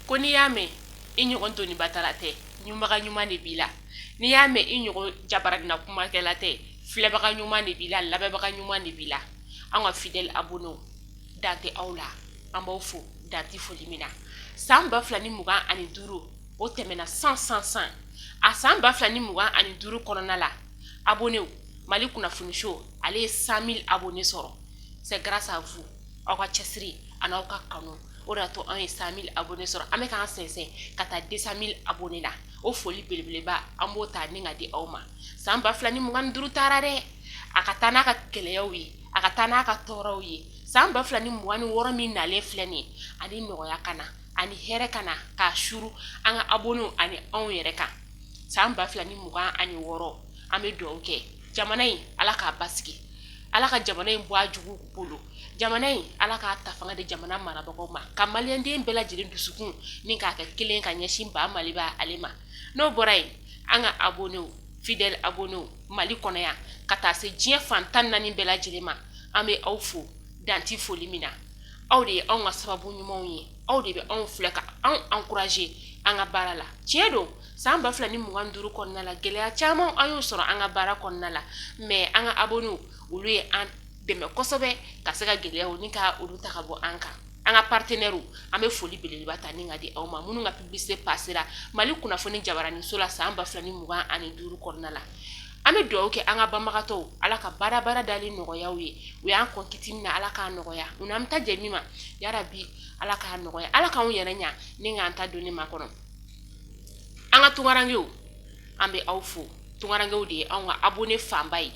Ko n'i y'a mɛn i ɲɔgɔn donibatala tɛ, ɲumaga ɲuman de b'i la. N'i y'a mɛn i ɲɔgɔn jabaranina kumakɛla tɛ, filɛbaga ɲuman de b'i la, lamɛnbaga ɲuman de b'i la. An ka fidèles abonnés, dan tɛ aw la, an b'aw fo dan tɛ foli min na. San 2025, o tɛmɛna san san san. A san 2025 kɔnɔna la, abonnés, Mali kunnafoniso, ale ye 100 000 abonnés sɔrɔ. C'est grâce à vous, aw ka cɛsiri ani aw ka kanu, o de y'a to anw ye 100 000 abonnés sɔrɔ. An bɛ k'an sɛnsɛn ka taa 200 000 abonnés la. O foli belebeleba, an b'o ta ni ka di aw ma. San 2025 taara dɛ, a ka taa n'a ka gɛlɛyaw ye, a ka taa n'a ka tɔɔrɔw ye. San 2026 min nalen filɛ nin ye, ani nɔgɔya ka na, ani hɛrɛ ka na k'a suru an ka abonnés ani anw yɛrɛ kan. San 2026, an bɛ dugawu kɛ jamana in, Ala k'a basigi, Ala ka jamana in bɔ a jugu bolo. Jamana in, Ala k'a ta fanga di jamana marabagaw ma, ka maliyɛnden bɛɛ lajɛlen dusukun ni k'a kɛ kelen ka ɲɛsin ba Maliba ale ma. N'o bɔra yen, an ka abonnés, fidèles abonnés, Mali kɔnɔ yan ka taa se diɲɛ fan 14 bɛɛ lajɛlen ma, an bɛ aw fo dan tɛ foli min na. Aw de ye anw ka sababu ɲumanw ye, aw de bɛ anw filɛ ka anw encourager an ka baara la. Tiɲɛ don, san 2025 kɔnɔna la, gɛlɛya caman an y'o sɔrɔ an ka baara kɔnɔna la, mais an ka abonnés, olu ye an dɛmɛ kosɛbɛ ka se ka gɛlɛyaw ni ka olu ta ka bɔ an kan. An ka partenaires, an bɛ foli belebeleba ta ni ka di aw ma, minnu ka publicité passera Mali kunnafoni jabaraninso la san 2025 kɔnɔna la. An bɛ dugawu kɛ an ka banbagatɔw, Ala ka baara baara dalen nɔgɔyaw ye. U y'an kɔn kiti min na, Ala k'a nɔgɔya u n'an bɛ taa jɛ min ma. Yarabi, Ala k'a nɔgɔya, Ala k'anw yɛrɛ ɲa ni k'an ta donni ma kɔnɔ. An ka tunkarankew, an bɛ aw fo. Tunkarankew de ye anw ka abonné fanba ye.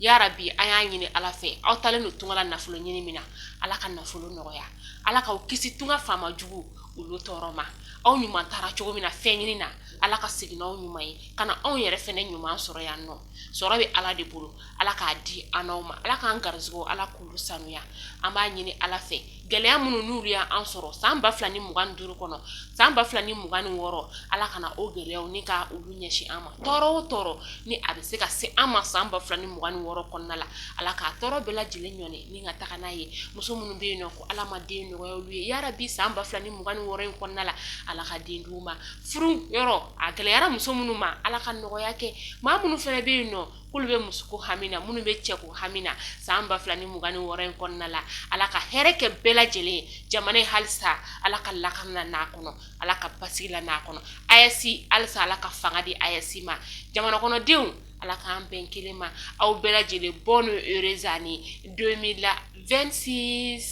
Yarabi, an y'a ɲini Ala fɛ, aw talen don tunga la nafolo ɲini min na, Ala ka nafolo nɔgɔya, Ala k'aw kisi tunga faama jugu olu tɔɔrɔ ma. Aw ɲuman taara cogo min na fɛn ɲini na, Ala ka segin n'aw ɲuman ye ka na anw yɛrɛ fɛnɛ ɲuman sɔrɔ yan nɔ. Sɔrɔ bɛ Ala de bolo, Ala k'a di an n'aw ma. Ala k'an garisɛgɛw, Ala k'olu sanuya. An b'a ɲini Ala fɛ, gɛlɛya minnu n'olu y'an sɔrɔ san 2025 kɔnɔ, san 2026, Ala kana o gɛlɛyaw ni ka olu ɲɛsin an ma. Tɔɔrɔ o tɔɔrɔ ni a bɛ se ka se an ma san 2026 kɔnɔna la, Ala k'a tɔɔrɔ bɛɛ lajɛlen ɲɔni ni ka taga n'a ye. Muso minnu bɛ yen nɔ ko Ala ma den nɔgɔya olu ye, yarabi, san 2026 in kɔnɔna la, Ala ka den d'u ma. Furu yɔrɔ a gɛlɛyara muso minnu ma, Ala ka nɔgɔya kɛ. Maa minnu fana bɛ yen nɔ k'olu bɛ musoko hami na, minnu bɛ cɛko hami na, san 2026 in kɔnɔna la, Ala ka hɛrɛ kɛ bɛɛ lajɛlen ye. Jamana in, halisa Ala ka lakana n'a kɔnɔ, Ala ka basigi la n'a kɔnɔ. AES, halisa Ala ka fanga di AES ma. Jamana kɔnɔdenw, Ala k'an bɛn kelen ma. Aw bɛɛ lajɛlen, bonne heureuse année 2026.